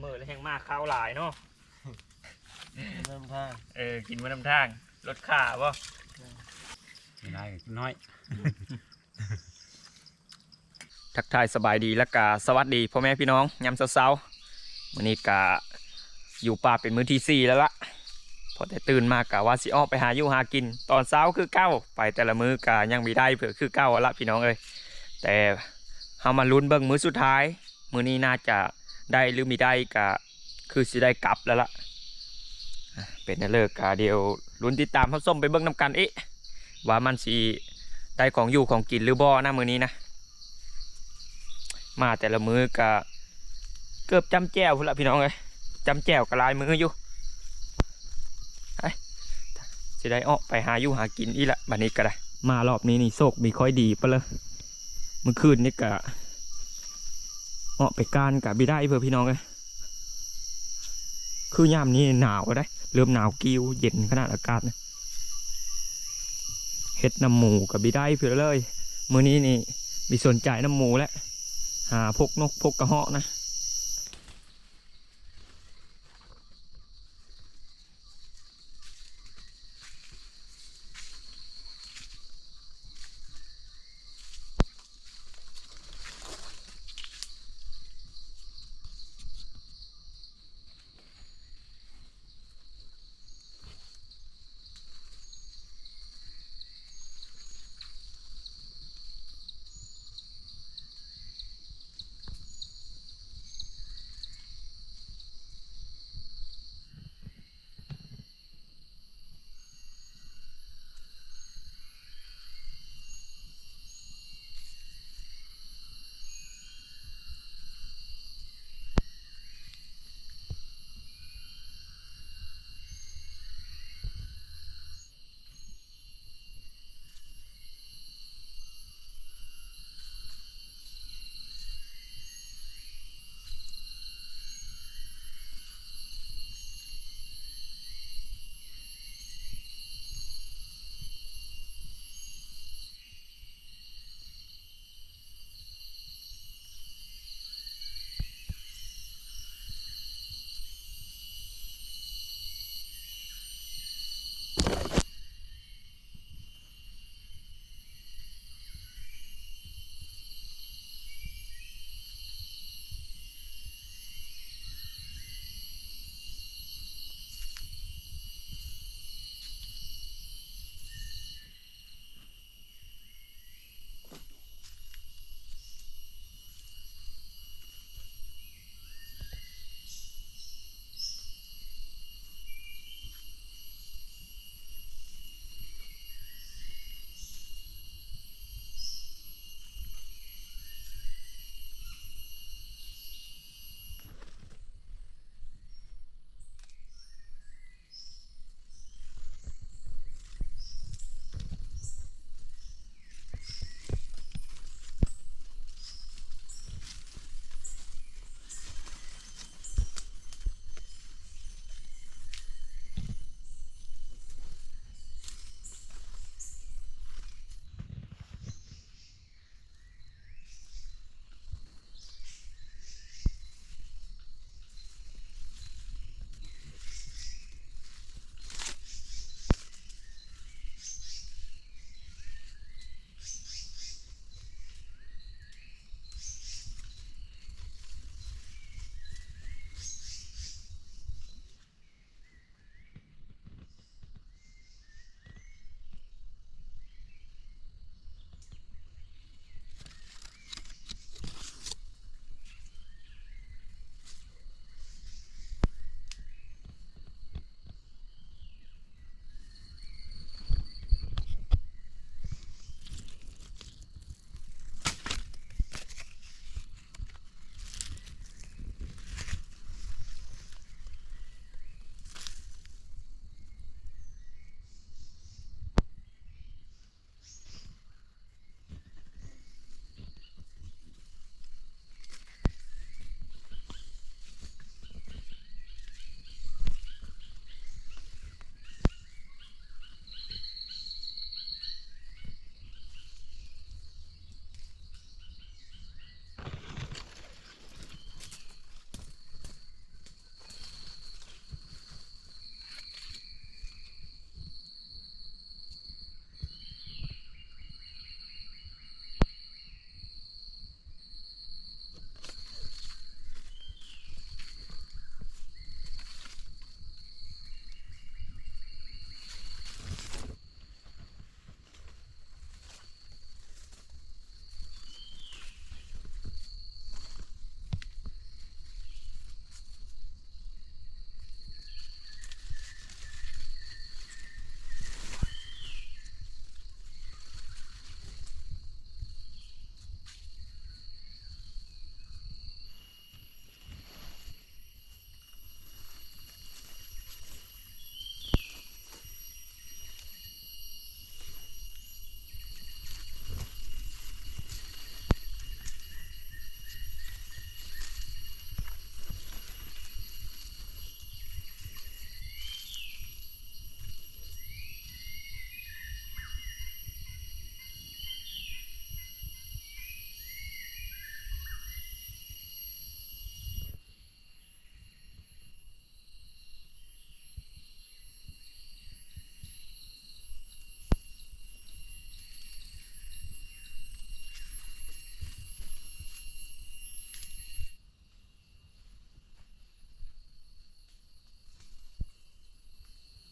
ມື້ແລ້ວແຮ່ງມາຄາວຫຼາຍເນາະ ກິນມານຳທາງ ເອີ ກິນມານຳທາງ ລົດຄ່າບໍ່? ເວລາກໍກິນນ້ອຍ. ທັກທາຍສະບາຍດີ ແລ້ວກະສະຫວັດດີພໍ່ແມ່ພີ່ນ້ອງຍາມເຊົ້າໆ. ມື້ນີ້ກະຢູ່ປ່າເປັນມື້ທີສີ່ແລ້ວລະ ພໍແຕ່ຕື່ນມາກະວ່າຊິອອກໄປຫາຢູ່ຫາກິນຕອນເຊົ້າຄືເກົ່າ ໄປແຕ່ລະມື້ກະຍັງມີໄດ້ເຜືອຄືເກົ່າຫັ້ນລະພີ່ນ້ອງເອີຍ. ແຕ່ເຮົາມາລຸ້ນເບິ່ງມື້ສຸດທ້າຍ ມື້ນີ້ໜ້າຈະໄດ້ຫຼືບໍ່ໄດ້ ກະຄືຊິໄດ້ກັບແລ້ວລະ. ເປັນແນວໃດກະດຽວລຸ້ນຕິດຕາມຮັບຊົມໄປເບິ່ງນຳກັນອີກ ວ່າມັນຊິໄດ້ຂອງຢູ່ຂອງກິນຫຼືບໍ່ນະມື້ນີ້ນະ. ມາແຕ່ລະມື້ກະເກືອບຈ້ຳແຈ່ວພຸ້ນລະພີ່ນ້ອງເອີຍ ຈ້ຳແຈ່ວກະຫຼາຍມື້ຢູ່. ຊິໄດ້ອອກໄປຫາຢູ່ຫາກິນອີກລະ ບາດນີ້ກະໄດ້. ມາລອບນີ້ນີ້ໂຊກມີຄ່ອຍດີປະເລີ ມື້ຄືນນີ້ກະອອກໄປການກະບໍ່ໄດ້ເພິ່ນພີ່ນ້ອງເອີຍ. ຄືຍາມນີ້ໜາວເດ້ ເລີ່ມໜາວກີ້ວ ເຢັນຂະໜາດອາກາດນະ. ເຮັດນຳໝູກະບໍ່ໄດ້ເພິ່ນເລີຍ. ມື້ນີ້ນີ້ບໍ່ສົນໃຈນຳໝູແລ້ວ ຫາພົກນົກພົກກະເຫາະນະ.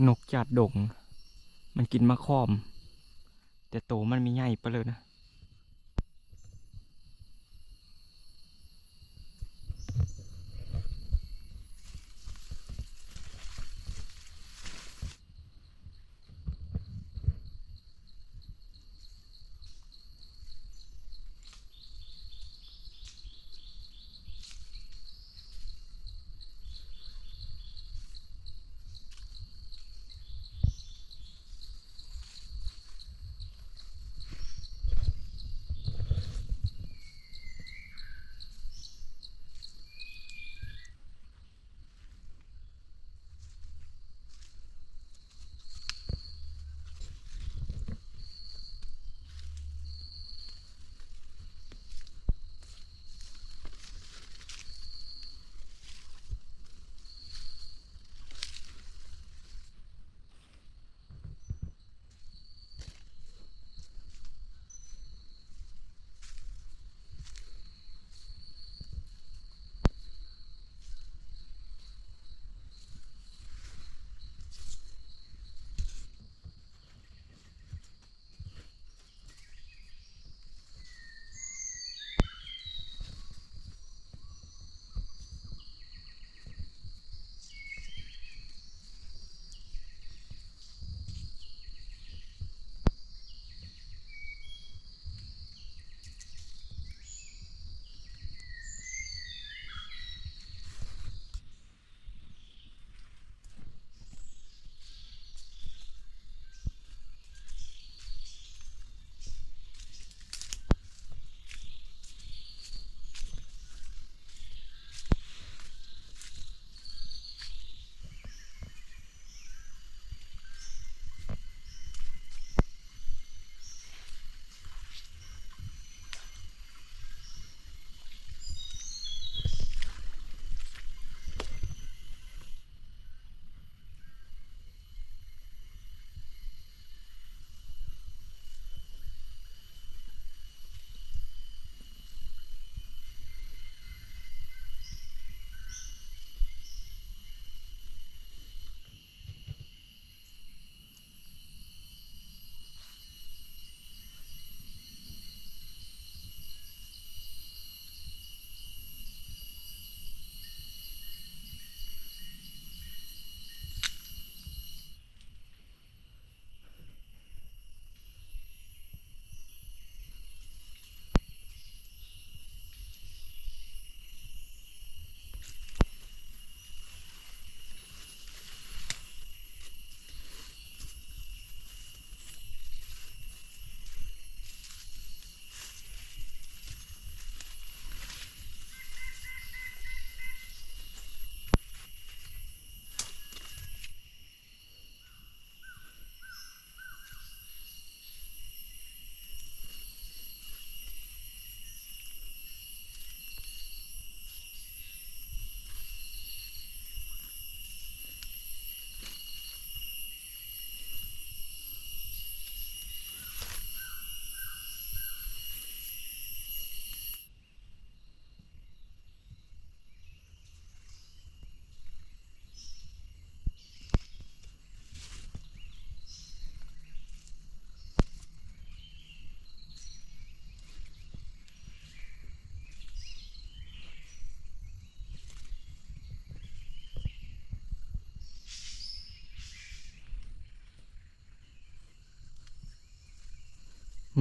ນົກຈາດດົງ ມັນກິນໝາກຂອມ ແຕ່ໂຕມັນມີໃຫຍ່ປານເລີຍນະ.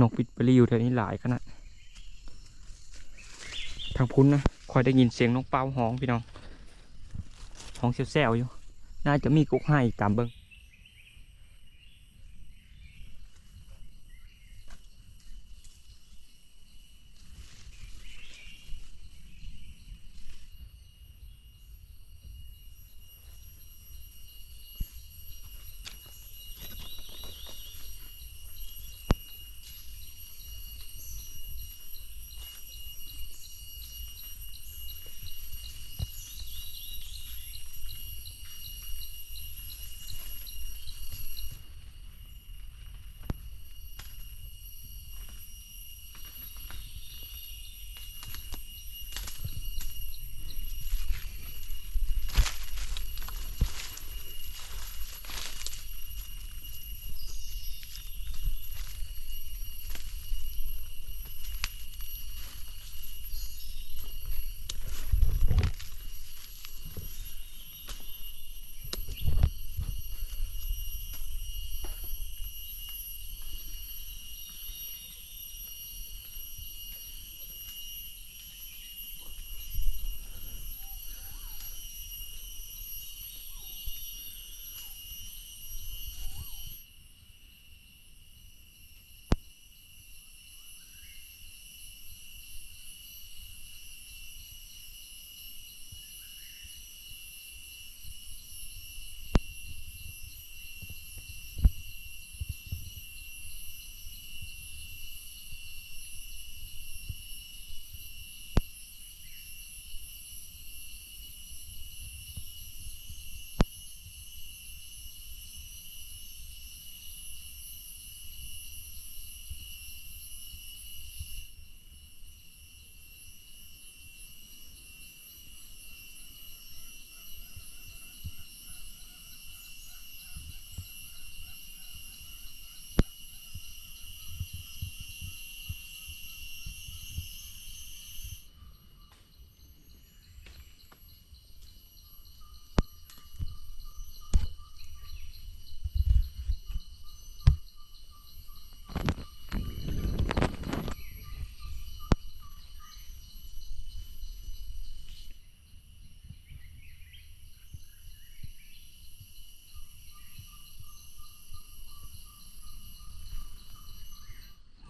ນົກປິດປະລິຢູ່ແຖວນີ້ຫຼາຍຂະໜາດ. ທາງພຸ້ນນະ ຂ້ອຍໄດ້ຍິນສຽງນົກເປົ້າຮ້ອງພີ່ນ້ອງ ຮ້ອງແຊວໆຢູ່ ໜ້າຈະມີກົກໄຮ່ ຕາມເບິ່ງ. ເ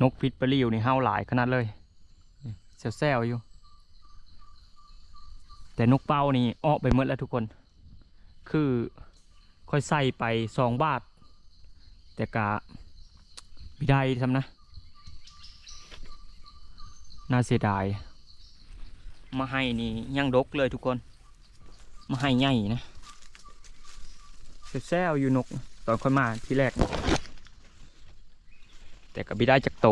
ນົກພິດປະລິວນີ້ເຫົ່າຫຼາຍຂະໜາດເລີຍ ແຊວໆຢູ່ ແຕ່ນົກເປົ້ານີ້ອອກໄປໝົດແລ້ວທຸກຄົນ. ຄືຂ້ອຍໃສ່ໄປສອງບາດ ແຕ່ກະບໍ່ໄດ້ຊ້ຳນະ ໜ້າເສຍດາຍ. ໝາກໄຮນີ້ຍັງດົກເລີຍທຸກຄົນ ໝາກໄຮໃຫຍ່ນະ ແຊວໆຢູ່ນົກ ຕອນຂ້ອຍມາທີແລກ ແຕ່ກະບໍ່ໄດ້ຈັກໂຕ.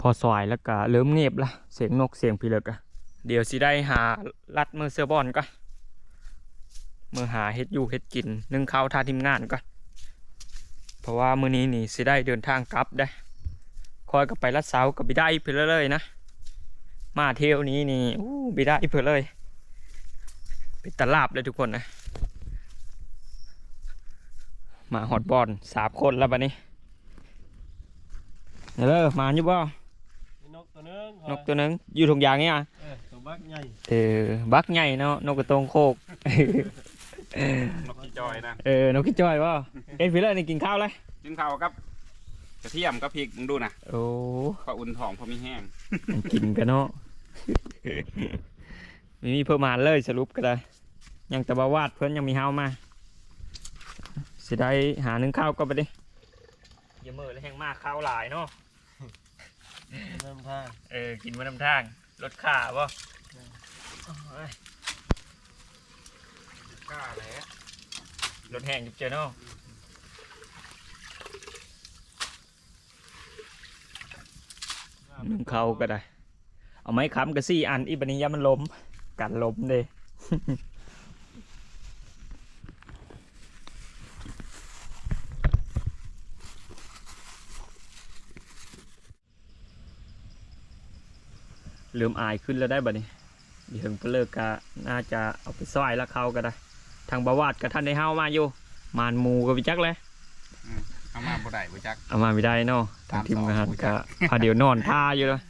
ພໍສວາຍແລ້ວກະເລີ່ມເງບລະ ສຽງນົກສຽງພີເລິກກະ. ດຽວຊິໄດ້ຫາລັດເມືອເຊືອບອນກ່ອນ ເມືອຫາເຮັດຢູ່ເຮັດກິນ ໜຶ້ງເຂົ້າຖ້າທີມງານກ່ອນ ເພາະວ່າມື້ນີ້ນີ້ຊິໄດ້ເດີນທາງກັບເດ້. ຂ້ອຍກໍໄປລັດເຊົາກໍບໍ່ໄດ້ເພິ່ນເລີຍນະ ມາທ່ຽວນີ້ນີ້ ໂອ້ ບໍ່ໄດ້ເພິ່ນເລີຍ ເປັນຕາຫຼາບເລີຍທຸກຄົນນະ. ມາຮອດບ່ອນສາມຄົນແລ້ວບັດນີ້. ເອີ ມາຢູ່ບໍ່? ມີນົກຕົວໜຶ່ງ ນົກຕົວໜຶ່ງ ຢູ່ທົ່ງຢາງນີ້ອະ. ເອີ ຕົວບັກໃຫຍ່ ເອີ ບັກໃຫຍ່ເນາະ ນົກກະໂຕງໂຄກ ນົກຂີ້ຈ້ອຍນະ. ເອີ ນົກຂີ້ຈ້ອຍບໍ່? ເຮັດພີເລີຍນີ້ ກິນເຂົ້າແລ້ວ ກິນເຂົ້າກັບກະທຽມກັບພິກ ມຶງດູນະ. ໂອ້ ພໍອຸ່ນທ້ອງ ພໍມີແຮງ ກິນກັນເນາະ. ມີ ມີເພີ່ມອາຫານເລີຍ ສະຫຼຸບກໍໄດ້ ຍັງແຕ່ບ່າວວາດເພິ່ນ ຍັງມີເຮົາມາ. ຊິໄດ້ຫາໜຶ້ງເຂົ້າກ່ອນບັດນີ້ ຢ່າເມີແລ້ວແຮ່ງມາ ເຂົ້າຫຼາຍເນາະ. ນຳທາງ ເອີ ກິນມານຳທາງ ລົດຄ່າບໍ່? ອືມ ໂອ້ຍ ຄ່າແຫຼະ ລົດແຮງຈຸບເຈີເນາະ. ໜຶ້ງເຂົ້າກໍໄດ້ ເອົາໄມ້ຄ້ຳກະສີ່ອັນອີກ ບັດນີ້ຢ້ານມັນລົ້ມ ກັນລົ້ມເດ້. ເລີ່ມອາຍຂຶ້ນແລ້ວໄດ໋ບັດນີ້ ມີເຖິງປະເລີກກະໜ້າຈະເອົາໄປຊ່ອຍລະເຂົ້າກໍໄດ້. ທາງບ່າວວາດກໍທັນໄດ້ເຮົາມາຢູ່ ມານໝູກໍບໍ່ຈັກແຫຼະ. ອືມ ເອົາມາບໍ່ໄດ້ບໍ່ຈັກ ເອົາມາບໍ່ໄດ້ເນາະ. ທາງທີມງານກໍພາດຽວນອນທ່າຢູ່ເນາະ.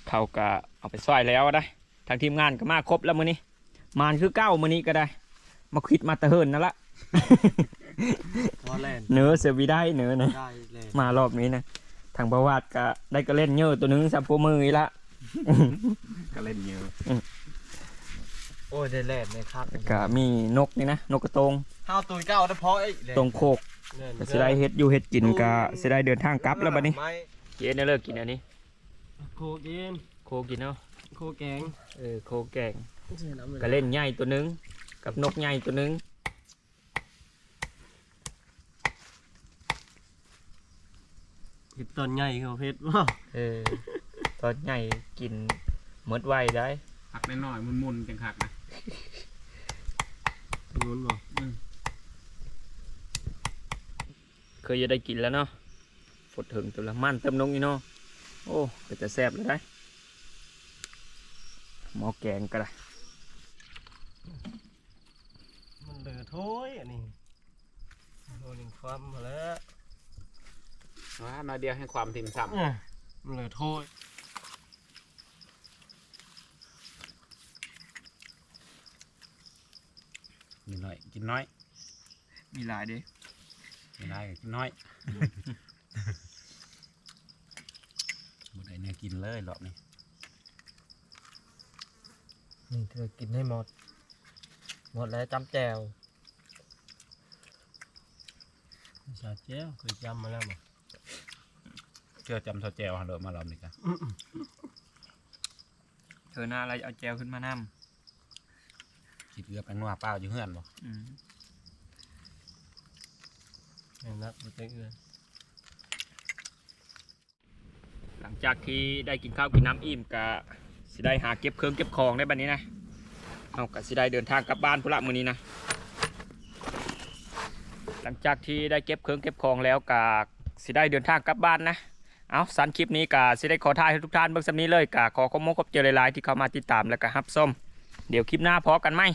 ເຂົ້າກໍເອົາໄປຊ່ອຍແລ້ວໄດ໋ ທາງທີມງານກໍມາຄົບແລ້ວມື້ນີ້. ມານຄືເກົ່າມື້ນີ້ກໍໄດ້ ມາຄິດມາຕະເຫີນນັ້ນລະ ບໍ່ແລ່ນ ເໜີເສືອບິໄດ້ເໜີນະ ໄດ້ແລ້ວ ມາລອບນີ້ນະ. ທາງບ່າວວາດກໍໄດ້ກະເຫຼັ້ນເຫຍື່ອຕົວໜຶ່ງຊ້ຳ ປົວມືອີກລະ ກະເຫຼັ້ນເຫຍື່ອ. ອືມ ໂອ້ຍ ໄດ້ແລ່ນໄດ້ຄັກ ກະມີນົກນີ້ນະ ນົກກະໂຕງ ເຮົາຕົວເກົ່າໄດ້ພໍອີກແລ້ວ ຕົງໂຄກ ແມ່ນ ກະຊິໄດ້ເຮັດຢູ່ເຮັດກິນ ກະຊິໄດ້ເດີນທາງກັບແລ້ວບັດນີ້. ເຮັດແນວເລີກກິນອັນນີ້ ໂຄກິນ ໂຄກິນເນາະ ໂຄແກງ ເອີ ໂຄແກງ ກະເຫຼັ້ນໃຫຍ່ຕົວໜຶ່ງ ກັບນົກໃຫຍ່ຕົວໜຶ່ງ. ເຮັດຕອນໃຫຍ່ເຂົາເຮັດບໍ່? ເອີ ຕອນໃຫຍ່ກິນໝົດໄວໄດ໋ ຜັກນ້ອຍໆ ໝຸ່ນໆ ຈັ່ງຄັກນະ ໝຸ່ນບໍ່? ອືມ ເຄີຍຈະໄດ້ກິນແລ້ວເນາະ. ຟົດເຖິງຕົວລະມັນເຕີມນົກນີ້ເນາະ. ໂອ້ ເປັນຕາແຊບເລີຍໄດ໋. ໝໍ້ແກງກໍໄດ້. ມັນເຫຼືອຖ້ວຍອັນນີ້ ໂອ້ຍ ຍັງຄວາມຫັ້ນແຫຼະ. ວ້າ ໜ້ອຍດຽວແຮ່ງຄວາມຖິ້ມຊ້ຳ. ເອີ ມັນເຫຼືອຖ້ວຍ. ມີໜ້ອຍກິນໜ້ອຍ ມີຫຼາຍເດ້ ມີຫຼາຍກໍກິນໜ້ອຍ. ບໍ່ໄດ້ແນວກິນເລີຍລອບນີ້. ນີ້ເທື່ອກິນໃຫ້ໝົດ ໝົດແລ້ວຈ້ຳແຈ່ວ. ຊາແຈ່ວເຄີຍຈ້ຳມາແລ້ວບໍ່? ເທື່ອຈ້ຳຊາແຈ່ວຫັ້ນໂລດ ມາລອບນີ້ກະ ເທື່ອໜ້າລະເອົາແຈ່ວຂຶ້ນມານຳ. ຊິເກືອແປ້ງນົວເປົ່າຢູ່ເຮືອນບໍ່? ອືມ ແມ່ນລະ ບໍ່ແຈ້ງເອື້ອຍ. ຫຼັງຈາກທີ່ໄດ້ກິນເຂົ້າກິນນ້ຳອີ່ມ ກະຊິໄດ້ຫາເກັບເຄື່ອງເກັບຂອງໄດ້ບັດນີ້ນະ. ເຮົາກະຊິໄດ້ເດີນທາງກັບບ້ານພຸ້ນລະມື້ນີ້ນະ. ຫຼັງຈາກທີ່ໄດ້ເກັບເຄື່ອງເກັບຂອງແລ້ວ ກະຊິໄດ້ເດີນທາງກັບບ້ານນະ. ເອົາ ຊັ້ນຄລິບນີ້ກະຊິໄດ້ຂໍຖ່າຍໃຫ້ທຸກທ່ານເບິ່ງສ່ຳນີ້ເລີຍ. ກະຂໍຂອບມຸກຂອບໃຈຫຼາຍໆ ທີ່ເຂົ້າມາຕິດຕາມ ແລະກະຮັບຊົມ. ດຽວຄລິບໜ້າພໍ້ກັນໃໝ່.